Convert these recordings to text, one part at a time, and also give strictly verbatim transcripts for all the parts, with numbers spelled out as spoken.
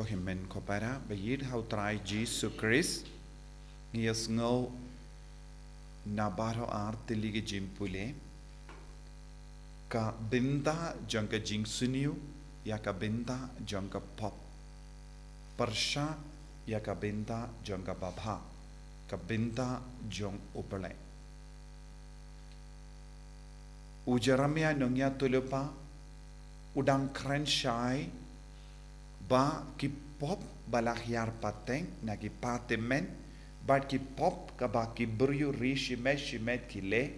Ko hynmen ko para, ba ïeit ha u Trai Jisu Khrist, ngi ïa sngew na baroh ar tylli ki jingpule, ka bynta jong ka jingsniew ïa ka bynta jong ka pop, pyrshah ïa ka bynta jong ka babha, ka bynta jong U Blei. U Jeremiah nongïathuhlypa u dang kren shai ba ki pop ba la hiar pateng na ki pateng, bad ki pop kaba ki briew ri shimet shimet ki leh,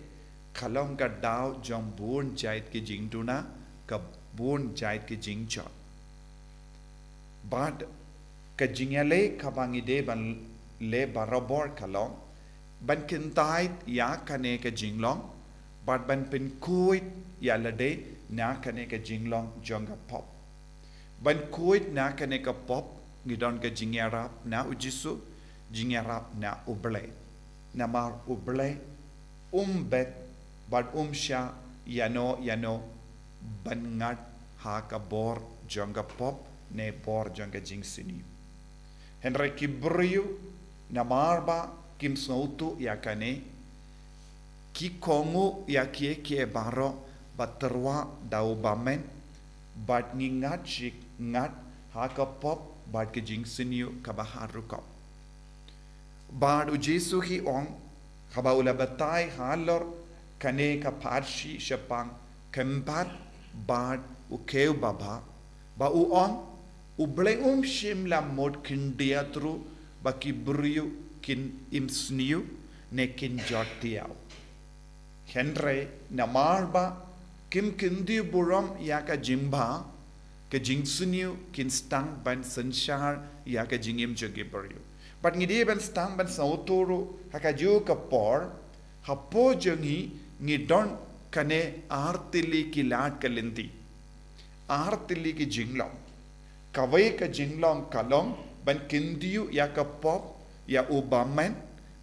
ka long ka daw jong bun jait ki jingduna, ka bun jait ki jingjot. Bad ka jingïaleh kaba ngi dei ban leh barabor ka long ban kyntait ïa kane ka jinglong, bad ban pynkhuid ïa lade na kane ka jinglong jong ka pop. Ban khuid na kane ka pop, ngi don ka jingïarap na U Jisu, jingïarap na U Blei. Namar U Blei um bet bad um shah ïano ïano ban ngat ha ka bor jong ka pop ne bor jong ka jingsniew. Hynrei ki briew, namar ba kim sngewthuh ïa kane, ki kohnguh ïa kiei kiei baroh ba tyrwa da u bymman, bad ngi ngat shi ngat ha ka pop bad ka jingsniew kaba haduh kop. Bad U Jisu hi ong, haba u la batai halor kane ka pharshi shaphang kynbat bad u khiew babha, ba u ong, U Blei um shym la mut khyndiat ruh ba ki briew kin im sniew ne kin jot tiaw. Hynrei namar ba kim kyntiew burom ïa ka jingbha, ka jingsniew kin sdang ban synshar ïa ka jingim jong ki briew. Bad ngi dei ban sdang ban sngewthuh ruh ha kajuh ka por, hapoh jong ngi ngi don kane ar tylli ki lad ka lynti, ar tylli ki jinglong. Kawei ka jinglong ka long ban kyntiew ïa ka pop, ïa u bymman,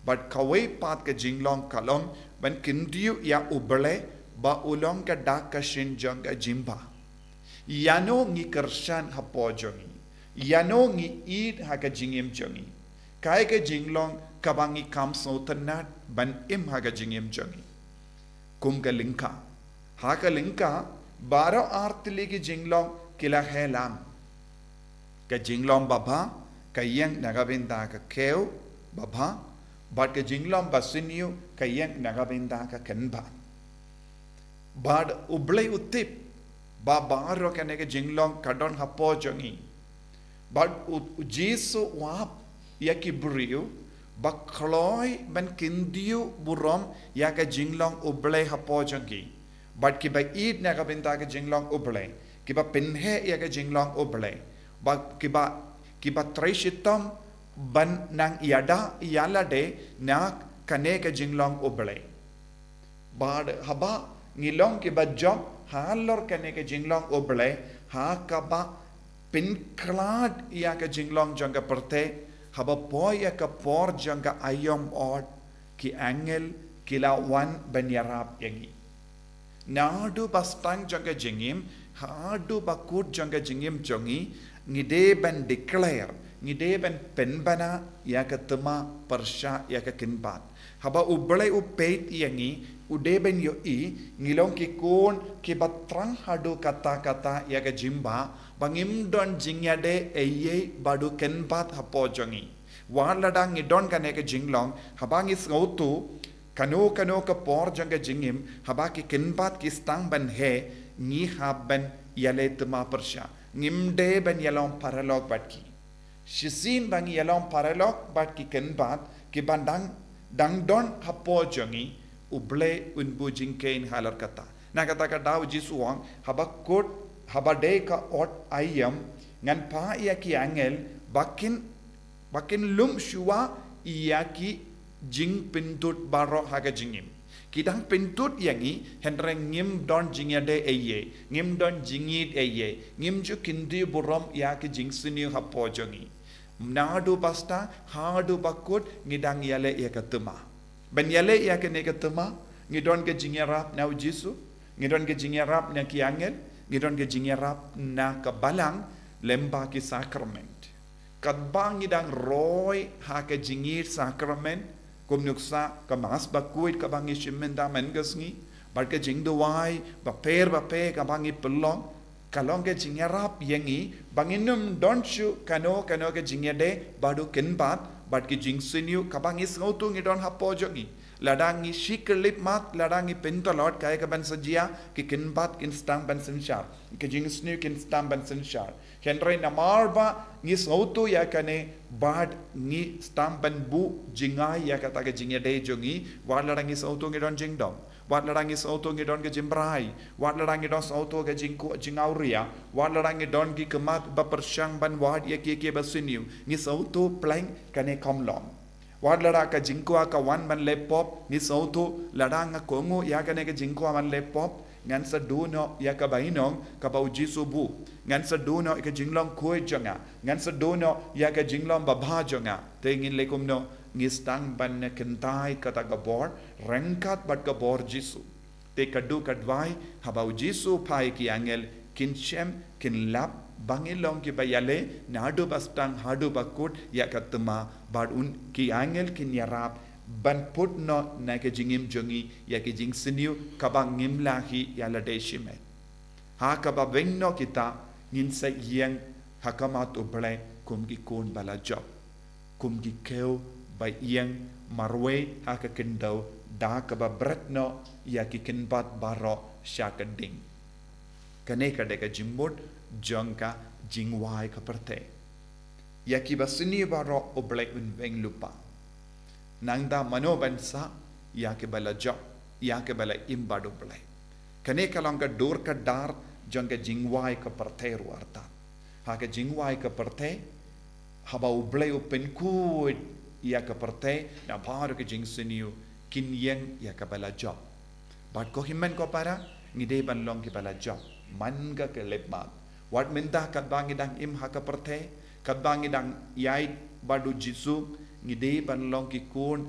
bad kawei pat ka jinglong ka long ban kyntiew ïa U Blei ba u long ka dak ka shin jong ka jingbha. Ïano ngi kyrshan hapoh jong ngi? Ïano ngi ïeit ha ka jingim jong ngi? Kaei ka jinglong kaba ngi kham sngewtynnad ban im ha ka jingim jong ngi? Kum ka lyngkha, ha ka lyngkha, baroh ar tylli ki jinglong ki la heh lang. Ka jinglong babha ka ïeng na ka bynta ka khiew babha, bad ka jinglong basniew ka ïeng na ka bynta ka kynbat. Bad U Blei u tip ba baroh kane ka jinglong ka don hapoh jong ngi. Bad U, U Jisu u ap ïa ki briew ba kloi ban kyntiew burom ïa ka jinglong U Blei hapoh jong ki. Bad kiba ïeit na ka bynta ka jinglong U Blei, kiba pynheh ïa ka jinglong U Blei, bad kiba, kiba trei shitom ban nang ïada ïa lade na kane ka jinglong U Blei. Bad haba ngi long kiba jop halor kane ka jinglong U Blei, ha kaba pynkhlad ïa ka jinglong jong ka pyrthei, haba poi ïa ka por jong ka aïom ot, ki angel ki la wan ban ïarap ïa ngi. Naduh ba sdang jong ka jingim haduh ba kut jong ka jingim jong ngi, ngi dei ban declare, ngi dei ban pynbna ïa ka thma pyrshah ïa ka kynbat. Haba U Blei u peit ïa ngi, u dei ban ïohi ngi long ki khun kiba thrang haduh katta katta ïa ka jingbha, ba ngim don jingïadei ei ei bad u kynbat hapoh jong ngi. Wat lada ngi don kane ka jinglong, haba ngi sngewthuh, kano kano ka por jong ka jingim, haba ki kynbat ki sdang ban heh, ngi hap ban ïaleh thma pyrshah. Ngim dei ban ïalong paralok bad ki. Shisien ba ngi ïalong paralok bad ki kynbat kiba dang, dang don hapoh jong ngi, U Blei un buh jingkheiñ halor kata. Na kata ka daw U Jisu u ong, haba kut, haba dei ka ot aïom, ngan phah ïa ki angel ba kin, ba kin lum shuwa ïa ki jingpynthut baroh ha ka jingim. Ki dang pynthut ïa ngi, hynrei ngim don jingïadei ei ei, ngim don jingïeit ei ei, ngim ju kyntiew burom ïa ki jingsniew hapoh jong ngi. Naduh ba sdang haduh ba kut ngi dang ïaleh ïa ka thma. Ban ïaleh ïa kane ka thma, ngi don ka jingïarap na U Jisu, ngi don ka jingïarap na ki angel, ngi don ka jingïarap na ka balang lyngba ki sakrament. Katba ngi dang roi ha ka jingïeit sakramen, kum nuksa ka Mass bakhuid kaba ngi shim mynta mynta ka sngi, bad ka jingduwai bapher bapher kaba ngi pynlong, ka long ka jingïarap ïa ngi ba ngin ym don shuh kano kano ka jingïadei bad u kynbat bad ki jingsniew kaba ngi sngewthuh ngi don hapoh jong ngi. Lada ngi shikhyllipmat, lada ngi pyntlot, kaei kaban sa jia? Ki kynbat kin sdang ban synshar, ki jingsniew kin sdang ban synshar. Hynrei namar ba ngi sngewthuh ïa kane, bad ngi sdang ban buh jngai ïa kata ka jingïadei jong ngi, wat lada ngi sngewthuh ngi don jingdom, wat lada ngi sngewthuh ngi don ka jingbrai, wat lada ngi don sngewthuh ka jingkhuid jingawria, wat lada ngi don ki khmat ba pyrshang ban wad ïa ki ki ba sniew, ngi sngewthuh pleng, kane kam long. Wat lada ka jingkwah ka wan ban leh pop, ngi sngewthuh, lada nga kohnguh ïa kane ka jingkwah ban leh pop, ngan sa duh noh ïa ka bainong kaba u Jisu buh. Ngan sa duh noh ïa ka jinglong khuid jong nga. Ngan sa duh noh ïa ka jinglong babha jong nga. Te ngin leh kumno? Ngi sdang ban kyntait kata ka bor ryngkat bad ka bor Jisu. Te ka duh ka duwai, haba u Jisu phai, ki angel kin shem, kin lap ba ngin long kiba ïaleh naduh ba sdang haduh ba kut ïa ka thma, bad un, ki angel kin ïarap ban put noh na ka jingim jong ngi ïa ki jingsniew kaba ngim lah hi ïa lade shimet. Ha kaba beiñ noh kita, ngin sa ïeng ha khmat U Blei kum ki khun ba la jop, kum ki khew ba ïeng marwei ha ka khyndew, da kaba bret noh ïa ki kynbat baroh sha ka ding. Kane ka dei ka jingmut jong ka jingwai ka pyrthei. Ïa ki ba sniew baroh U Blei un weng lypa. Nangta mano ban sah? Ïa ki ba la jop, ïa ki ba la im bad U Blei. Kane ka long ka dur ka dar jong ka jingwai ka pyrthei ruh artat. Ha ka jingwai ka pyrthei, haba U Blei u pynkhuid ïa ka pyrthei na baroh ki jingsniew, kin ïeng ïa ka ba la jop. Bad ko hynmen ko para, ngi dei ban long ki ba la jop man ka khyllipmat. Wat mynta katba ngi dang im ha ka pyrthei, katba ngi dang ïaid bad u Jisu, ngi dei ban long ki khun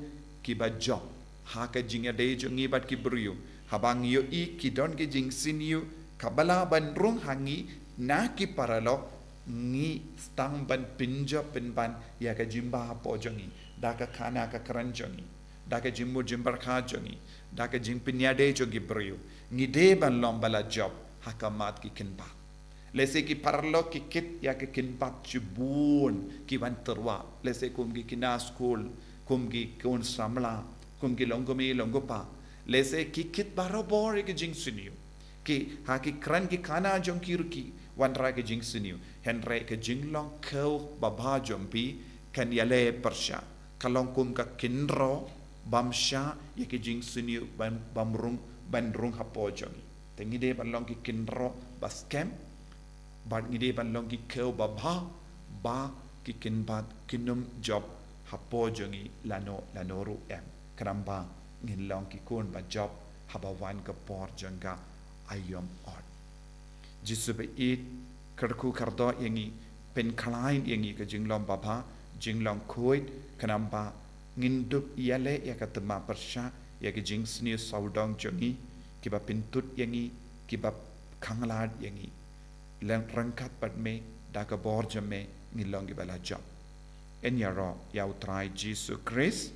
ki ba jop ha ka jingïadei jong ngi bad ki briew. Haba ngi ïohi ki don ki jingsniew kaba lah ban rung ha ngi na ki paralok, ngi sdang ban pynjop pynban ïa ka jingbha hapoh jong ngi, da ka khana ka kren jong ngi, da ka jingmut jingpyrkhat jong ngi, da ka jingpynïadei jong ki briew. Ngi dei ban long ba la jop ha khmat ki kynbat. Lehse ki paralok ki kit ïa ki kynbat shibun ki wan tyrwa. Lehse kum ki khynnah skul, kum ki khun samla, kum ki longkmie longkpa. Lehse ki kit barabor ïa ki jingsniew. Ki, ha ki kren ki khana jong ki ruh ki wanrah ki jingsniew. Hynrei ka jinglong khew babha jong phi kan ïaleh pyrshah. Ka long kum ka kynroh bym shah ïa ki jingsniew bym, bym rung, ban rung hapoh jong ngi. Te ngi dei ban long ki kynroh ba skhem, bad ngi dei ban long ki khew babha, ba ki kynbat kin ym jop hapoh jong ngi lano lano ruh em. Khnang ba ngin long ki khun ba jop haba wan ka por jong ka aïom ot. Jisu ba ïeit, kyrkhu kyrdoh ïa ngi, pynkhlaiñ ïa ngi ka jinglong babha, jinglong khuid, khnang ba ngin dup ïaleh ïa ka thma pyrshah ïa ki jingsniew sawdong jong ngi, ki ba pynthut ïa ngi, ki ba khanglad ïa ngi. Lem ryngkat bad me, da ka bor jong me, ngin long ki ba la jop. Yn ïaroh ïa U Trai Jisu Khrist.